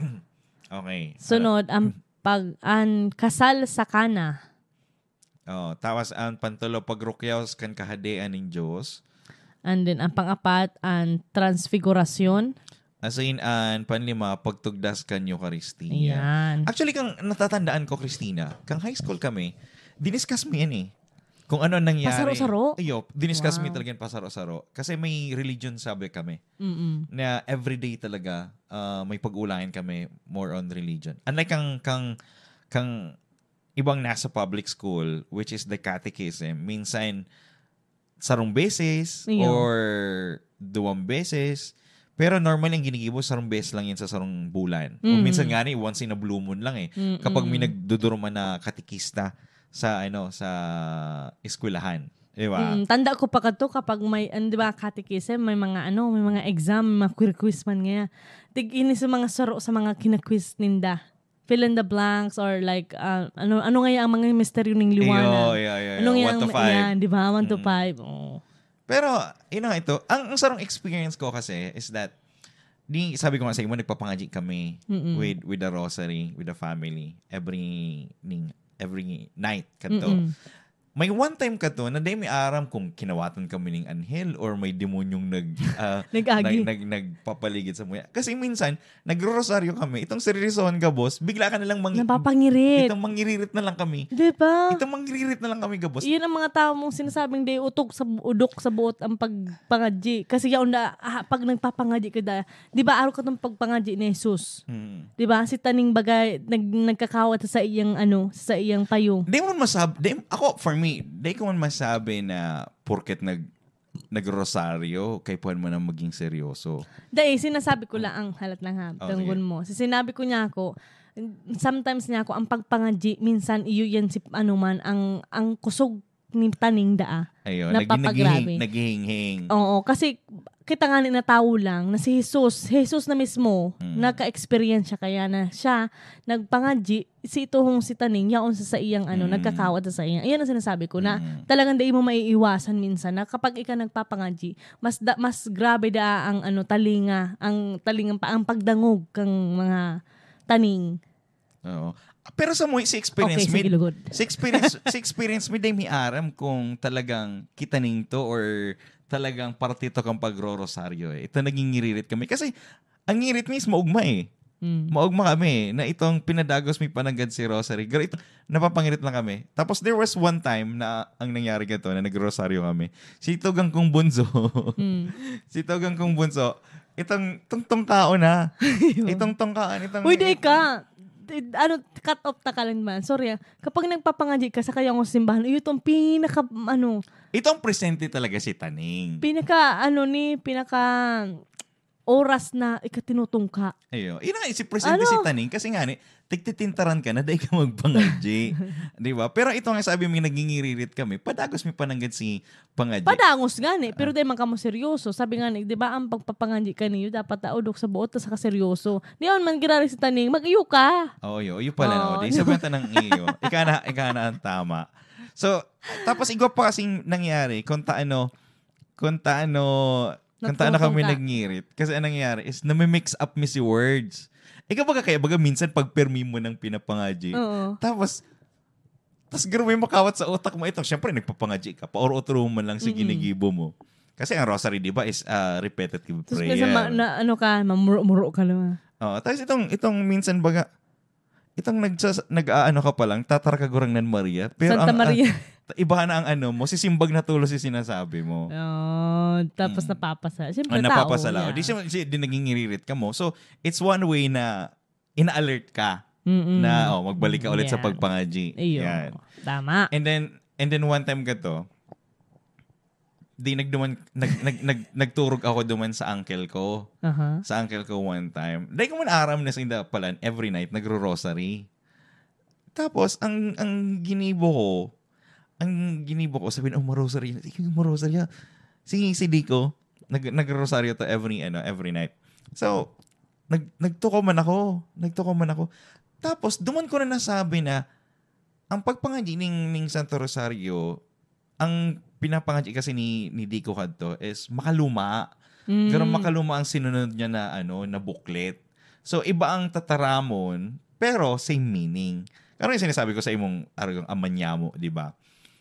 Okay. Sunod, ang pag ang kasal sa Cana. Oh, tapos ang pantulo, pagrukyaw kan kahadean nin Diyos. And then, ang pang-apat, ang transfigurasyon. As in, ang panlima, pagtugdas kan Eucharistia. Ayan. Actually, kang natatandaan ko, Christina, kang high school kami, diniscuss mi yan eh. Kung ano ang nangyari. Pasaro-saro? Iyo, diniscuss mi Wow. talaga yung pasaro-saro. Kasi may religion subject kami Mm-mm. na everyday talaga ah, may pag-ulayan kami more on religion. Unlike kang, kang, kang ibang nasa public school, which is the catechism, minsan sarong beses Iyo. or duwang beses. Pero normally, ang ginigibo, sarong beses lang yan sa sarong bulan. O Mhm. minsan nga ni, once in a blue moon lang eh. Mm-mm. Kapag may nagduduruma na katikista sa, ano, sa eskwelahan. Di ba? Mm, tanda ko pa kadto kapag may, ano, di ba, catechism, may mga, ano, may mga exam, mga quiz-quiz man nga. Tig ini sa mga saro sa mga kina-quiz ninda. Fill in the blanks or like, ah, ano ano nga ang mga misteryo ning liwanag? Iyo, iyo, iyo, Ano iyo. nga One to ang- five. Yan, di ba? One to Mm. five. Oo. Pero, yun na nga ito. Ang, ang sarong experience ko kasi is that, di, sabi ko nga sa imo, nagpapangadyi kami Mm-mm. with with the rosary, with the family, every ning, every night, kadto. Mm-mm. May one time kadto na di mi aram kung kinawatan kami ning anghel or may demonyong nag, ah, Nag-agi. nag, nag, nagpapaligid sa muya. Kasi minsan, nagro-rosaryo kami. Itong seryosohan ka, boss, bigla ka na lang mang- Napapangirit. Itong mangiririt na lang kami. Di ba? Itong mangiririt na lang kami, ka boss. Yan ang mga tao mong sinasabing di utok sa udok sa buot ang pagpangadyi. Kasi yaon na, ah, pag nagpapangadyi ka da, di ba araw ka tong pagpangadyi ni Jesus? Hmm. Di ba? Si taning bagay, nag, nagkakawat sa iyang, ano, sa iyang payo. Di mo masab, di, ako, for me, di ko man masabi na porket nag, nagrosaryo, kaipuhan mo na maging seryoso. Dahil sinasabi ko lang ang halat lang ha, Oh, tunggon sige. mo. Si sinabi ko niya ako, sometimes niya ako, ang pagpangadyi, minsan iyo yan si, ano man, ang, ang kusog ni taning daa. Ayun, Napapagrabe. naging, naghihing-hing. Oo, kasi kita nga ni na tawo lang na si Jesus, Jesus na mismo, Mm. nagka-experience siya kaya na siya nagpangadyi, si ituhong si taning yaon sa saiyang ano, Mm. nagkakawat sa saiyang. Ayan ang sinasabi ko na Mm. talagang dai mo maiiwasan minsan na kapag ika nagpapangadyi, mas da, mas grabe da ang ano talinga, ang talinga pa ang pagdangog kang mga taning. Oo. Pero sa mo, si experience Okay, mi, sige, lugod. si experience, si experience mi, di mi aram kung talagang kita ning to or talagang parte to kang pagro-rosaryo eh. Ito naging ngiririt kami. Kasi, ang ngirit mi is maugma eh. Mm. Maugma kami eh, na itong pinadagos mi pananggad si Rosary. Pero ito, napapangirit lang kami. Tapos there was one time na ang nangyari ganito, na nagro-rosaryo kami. Si Tugang kong bunso. Mm. Si Tugang kong bunso. Itong tungtong kao na. Itong tungkaan. Itong, Uy, di ka. Di- Ano, cut off ta ka lang man. Sorry ah. Kapag nagpapangadyi ka sa kayong simbahan, yun itong pinaka, ano, Itong presente talaga si Taning. pinaka, ano ni, pinaka oras na ikatinutungka. Ayo. Yun nga, si presente Ano? si Taning kasi nga ni, tigtitintaran ka na, dahil ka magpangadyi. Di ba? Pero ito nga sabi mo, nagingiririt kami, padagos mi pananggad si pangadyi. Padangos nga ni, pero di man kamo seryoso. Sabi nga ni, di ba, ang pagpapangadyi kaniyo, dapat naudok sa buot, tas ka seryoso. Di yun man, girari si Taning, mag-iyo ka. Oo, yun. Yun pala, Oo, no? Di di sabihan ta ng iyo. Ika na, ika na ang tama. So, tapos igwa pa kasing nangyari, kung taano, kung taano, kung taano kami Nagtutungka. nagngirit. Kasi ang nangyayari is, nami-mix up mi si words. Ikaw baga kaya, baga minsan pag permi mo ng pinapangadyi. Oo. Tapos, tas garo may makawat sa utak mo ito. Siyempre, nagpapangadyi ka. Pauro-utro mo man lang si Mm-mm. ginigibo mo. Kasi ang rosary, di ba, is ah, repetitive Tapos prayer. minsan ma- na, ano ka, mamuro-muro ka lang. Oh, tapos itong, itong minsan baga, itong nagsas- nag-aano ka pa lang, tatar ka gurang nan Maria. Pero Santa ang, Maria. ah, iba na ang ano mo, sisimbag na tulos yung sinasabi mo. Oh, tapos Mm. napapasa. Siyempre, Ah, tao napapasala. yan. Di, siya, siya, di naging iririt ka mo. So, it's one way na ina-alert ka Mm-mm. na oh, magbalik ka ulit sa Yeah. pagpangadyi. Iyo. Yan. Tama. And then, and then one time ka to, di nagduman, nag, nag, nag, nagturog ako duman sa uncle ko. Aha. Sa uncle ko one time. Dahil ko man aram na sinda pala, every night, nagro-rosary. Tapos, ang, ang ginibo ko, ang ginibo ko, sabi na, "Oh, marosary." Sige, marosary. Si, si Dico, nag, nagro-rosaryo to every, ano, every night. So, nag, nagtuko man ako. Nagtuko man ako. Tapos, duman ko na nasabi na, ang pagpangadyi ning, ning Santo Rosario, ang pinapangadyi kasi ni, ni Dico kadto is makaluma. Mm. Pero makaluma ang sinunod niya na, ano, na booklet. So, iba ang tataramon, pero same meaning. Pero yung sinasabi ko sa imong aragang amanyamo, di ba?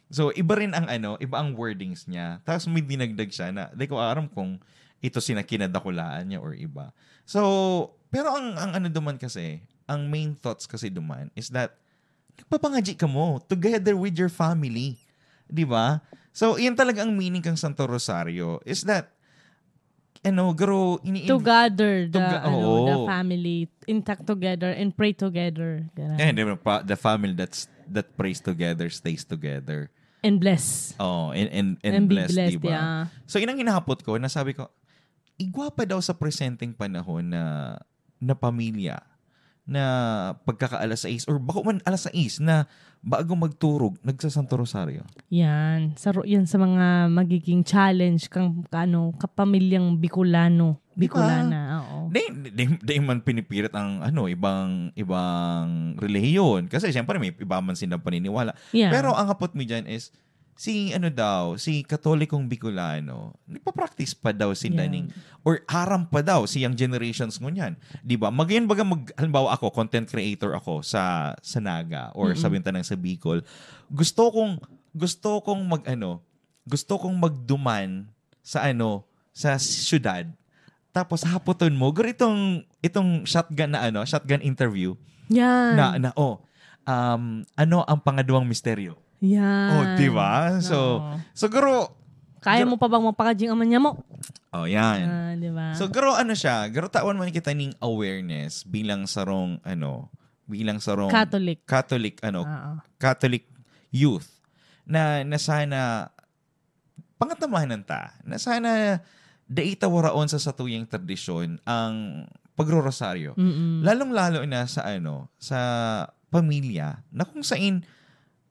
So, iba rin ang ano, iba ang wordings niya. Tapos may dinagdag siya na, di ko aram kung ito sina kinadakulaan niya or iba. So, pero ang, ang ano duman kasi, ang main thoughts kasi duman is that nagpapangadyi ka mo together with your family. Di ba? So, iyan talaga ang meaning kang Santo Rosario is that, ano, garo, ini To gather the, To ga- ano, the oo. family intact together and pray together. Ganun. Eh, di ba, pa, the family that's, that prays together stays together. And bless. Oh, and, and, and, And be blessed, blessed, di ba? Yeah. So, yun ang hinahapot ko, nasabi ko, igwa pa daw sa presenteng panahon na, na pamilya na pagkaka alas sais or bako man alas sais na bago magturog, nagsasanto rosaryo. Yan. Sa, ro- yan sa mga magiging challenge kang ano, kapamilyang Bicolano. Di ba? Bicolana, oo. Di, di, di man pinipilit ang ano, ibang, ibang relihiyon. Kasi siyempre may iba man silang paniniwala. Yeah. Pero ang hapot mi dyan is, si ano daw, si Katolikong Bicolano, nagpa-practice pa daw si Yeah. Daning, or aram pa daw, siyang generations ngunyan. Di ba? Magayon baga, mag, halimbawa ako, content creator ako sa, sa Naga, or Mm-mm. sabihin ta nang sa Bicol. Gusto kong, gusto kong mag, ano, gusto kong magduman sa ano, sa syudad. Tapos haputon mo, garo itong, itong shotgun na ano, shotgun interview. Yan. Na, na, oh, um, ano ang pangadwang misteryo? Yan. Oh, di ba? So, Oo. so garo, Kaya mo pa bang magpakajing aman niya mo? oh, yan. Ah, di ba? So, garo, ano siya, garo tawan man kita ning awareness bilang sarong, ano, bilang sarong Catholic. Catholic, ano, Oo. Catholic youth na, na sana pangatamanan ta, na sana dai ta waraon sa satuyang tradisyon ang pagrorosaryo. Mm-mm. Lalong-lalo na sa, ano, sa pamilya na kung sain,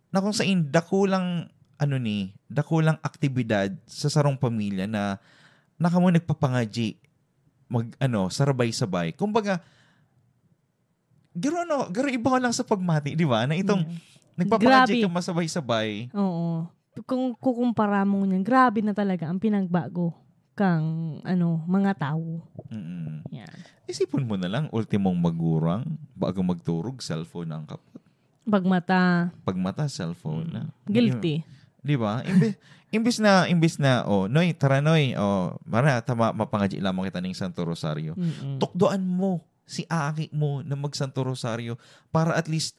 na kung sain dakulang, ano ni, dakulang aktibidad sa sarong pamilya na, na kamo nagpapangadyi, mag, ano, sarabay-sabay. Kumbaga, garo, ano, garo iba lang sa pagmati, di ba? Na itong Yeah. nagpapangadyi Grabe. ka masabay-sabay. Oo. Kung kukumpara mo niyan, grabe na talaga ang pinagbago kang, ano, mga tao. Mm-mm. Yan. Isipon mo na lang, ultimong magurang, bago magturog, cellphone ang kapot. Pagmata. Pagmata, cellphone na. Guilty. Di ba? Imbis, imbis na, imbis na, oh, Noy, tara Noy, oh, mara, tama, mapangadyi lamang kita ning Santo Rosario. Mm-mm. Tukdoan mo si aki mo na mag-Santo Rosario para at least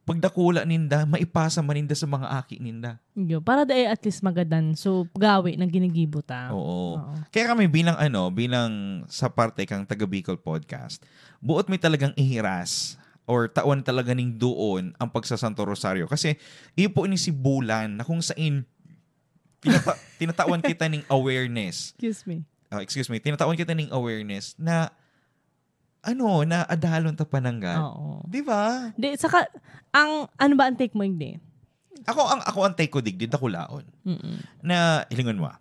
pagdakula ninda, maipasa man ninda sa mga aki ninda. Yo, para dai at least magadan. So, gawi na ginigibo ta. Oo. Oo. Kaya kami bilang ano, bilang sa parte kang taga Bicol Podcast, buot mi talagang ihiras or tawan talaga ning doon ang pagsasanto rosaryo. Kasi iyo po ini si bulan na kung sain tinata- tinatawan kita ning awareness. Excuse me. Ah, excuse me, tinatawan kita ning awareness na ano, na adalon ta pananggad. Oo. Di ba? Di, saka, ang, ano ba ang take mo, hindi? Ako ang ako ang take ko digdi dakulaon Mm-mm. na hilingon mo. Ah.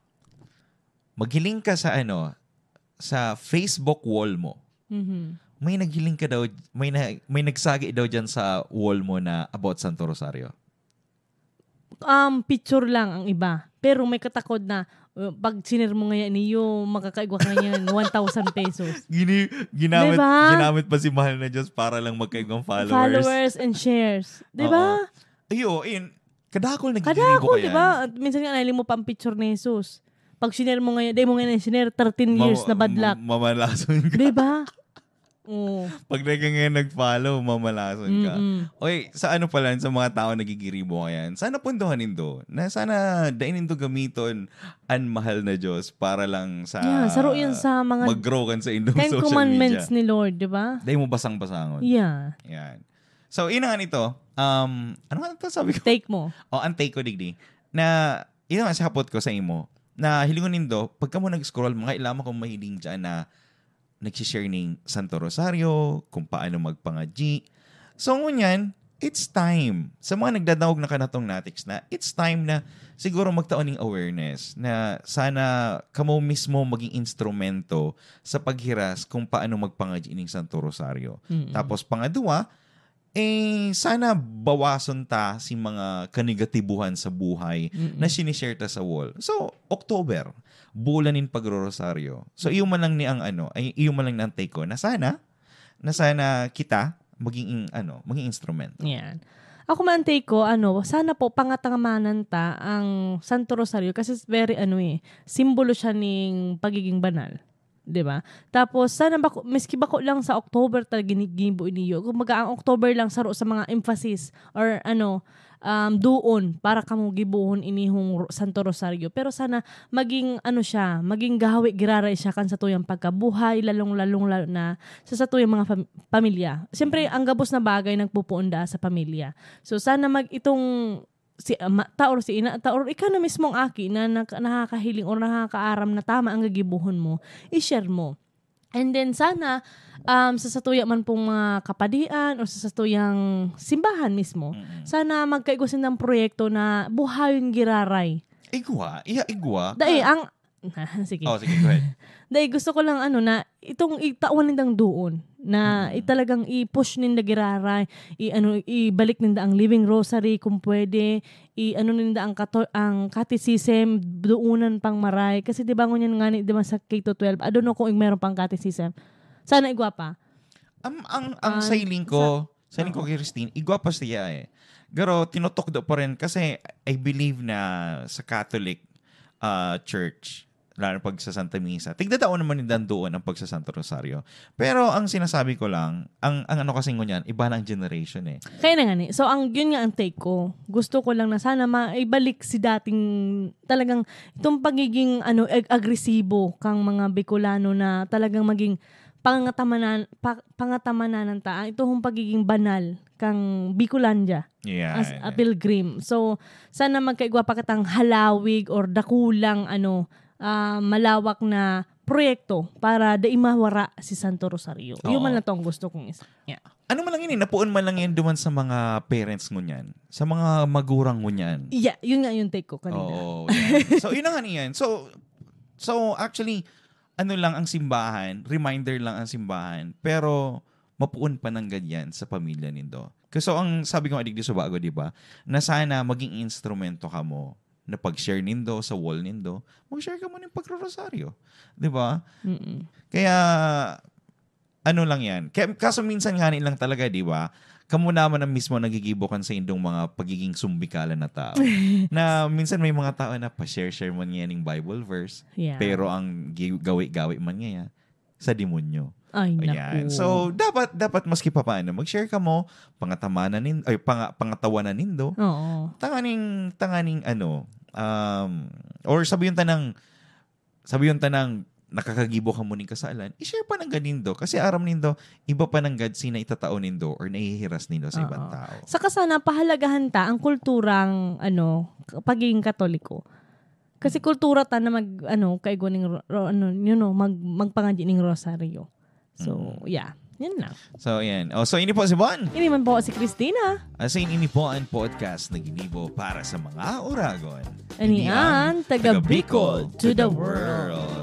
Maghiling ka sa ano, sa Facebook wall mo. Mhm. May naghiling ka daw, may na, may nagsagi daw diyan sa wall mo na about Santo Rosario. Um, picture lang ang iba. Pero may katakod na, uh, pag sinir mo ngayon niyo, makakaigwa ka ngayon, one thousand pesos. Gini, ginamit, Diba? ginamit pa si Mahal na Diyos para lang magkaigwang followers. Followers and shares. Di ba? Ayo, in, kadakol na Kadakol, yan. Di ba? At minsan nga, nahili mo pa ang picture ni Jesus. Pag sinir mo ngayon, di mo ngayon sinir, thirteen years na bad luck. Mamalason ka. Di ba? Oo. Pag na ka ngayon nag-follow, mamalason ka. Mm-mm. Okay, sa ano pala, sa mga tao nagigiribo ngayon, sana pundohan nindo, na sana dai nindo gamiton ang Mahal na Diyos para lang sa Yeah, saro yan sa mga mag-grow kan sa indong Ten social Commandments media. Ni Lord, di ba? Dai mo basang-basangon. Yeah. Yan. So, ina nga nito, um, ano nga ito sabi ko? Take mo. O, ang take ko, digdi, na, yun nga, sa hapot ko sa imo, na hilingon nindo, pagka mo nag-scroll, mga ilama kong mahiling dyan na nagsishare ning Santo Rosario, kung paano magpangadyi. So, ngunyan, it's time. Sa mga nagdadangog na kanatong natics na, it's time na siguro magtaon ning awareness na sana kamo mismo maging instrumento sa paghiras kung paano magpangadyi ning Santo Rosario. Mm-mm. Tapos, pangadwa, eh, sana bawason ta si mga kanegatibuhan sa buhay Mm-mm. na sinishare ta sa wall. So, October, bulan nin pagrorosaryo. So, iyo man lang ni ang ano, ay iyo man lang ni ang take ko na sana, na sana kita maging in- ano, maging instrumento. Yan. Ako man take ko, ano, sana po pangatamanan ta ang Santo Rosario kasi it's very, ano eh, simbolo siya ning pagiging banal. Di ba? Tapos, sana bako, miski bako lang sa October ta ginigibo iniyo. Kumbaga, ang October lang saro sa mga emphasis or ano, um, doon para kamo gibohon inihong ro- Santo Rosario. Pero sana maging, ano siya, maging gahawi giraray siya kan satuyang pagkabuhay, lalong-lalong lalo na sa satuyang mga fam- pamilya. Siyempre, ang gabos na bagay nagpupuon daa sa pamilya. So, sana mag itong si ama ta or si ina ta or ikaw na mismong aki na naka- nakakahiling or nakakaaram na tama ang gigibohon mo, i-share mo. And then sana, um, sa satuya man pong mga kapadian o sa satuyang simbahan mismo, Mm-mm. sana magkaigwa sindang proyekto na buhayon giraray. Igwa, iya igwa. Dai, Ah. ang... Sige. Oh, sige, go ahead. Dai, gusto ko lang ano na itong itawan nindang doon na Mm. italagang i-push ninda giraray, i ano, ibalik ninda ang Living Rosary kung pwede, i ano ninda ang kato, ang catechism doonan pang maray kasi 'di ba ngunyan nga ni 'di ba sa K to twelve, I don't know kung meron pang catechism. Sana igwa pa. Am, ang ang Ah, sailing ko, sailing ko oo. Christine, igwa pa siya eh. Pero tinutukdo pa rin kasi I believe na sa Catholic ah, Church, lalo pag sa Santa Misa, tigdadao naman ni dandoon ang pagsasanto rosaryo. Pero ang sinasabi ko lang, ang, ang ano kasi ngunyan, iba na ang generation eh. Kaya na nga ni. So, ang, yun nga ang take ko. Gusto ko lang na sana maibalik si dating talagang itong pagiging ano, ag- agresibo kang mga Bicolano na talagang maging pangatamanan, pa, pangatamananan ta. Ito hong pagiging banal kang Bicolandia Yeah. as a pilgrim. So, sana magkaigwa pa kitang halawig or dakulang ano, ah, malawak na proyekto para dai mawara si Santo Rosario. Yun Oo. man lang to ang gusto kong isa. Yeah. Ano man lang yun, eh, napuon man lang yan duman sa mga parents ngunyan, sa mga magurang ngunyan. Yeah, yun nga yung take ko kanina. Oo. Yan. So, yun na nga niyan. So, so actually, ano lang ang simbahan, reminder lang ang simbahan, pero mapuon pa nanggad yan sa pamilya nindo. Kasi ang sabi ko nga digdi sa bago, di ba, na sana maging instrumento kamo na pag-share nindo sa wall nindo, mag-share kamo ng pagrorosaryo. Di ba? Mm-mm. Kaya, ano lang yan. Kaya, kaso minsan nga lang talaga, di ba? kamo naman ang mismo nagigibo kan sa indong mga pagiging sumbikalan na tao. Na minsan may mga tao na pa-share-share man niya ning Bible verse, Yeah. pero ang gi- gawi-gawi man niya sa demonyo. Ay, Ayan. naku. So, dapat dapat maski papaano, mag-share kamo, pangatamanan nin, ay, panga, pangatawanan nindo. Oo. Tanganing, tanganing ano, um, or sabihin tanang, sabihin tanang nakakagibo kamo ning kasalan, i-share pa nanggad nindo. Kasi aram nindo, iba pa nanggad si naitatao nindo or nahihiras nindo sa ibang Oo. tao. Saka sana pahalagahan ta ang kulturang ano, k- pagiging Katoliko. Kasi kultura ta na mag ano, kaigwa ning ro- ro- ano, you know, mag magpangadyi ning rosaryo. So, yeah. Yan lang. So, yan. Oh, so, ini po si Bon. Ini man po si Christina. As in, ini po ang podcast na ginibo para sa mga Oragon. Ini Ini ang ang Taga Bicol to the world.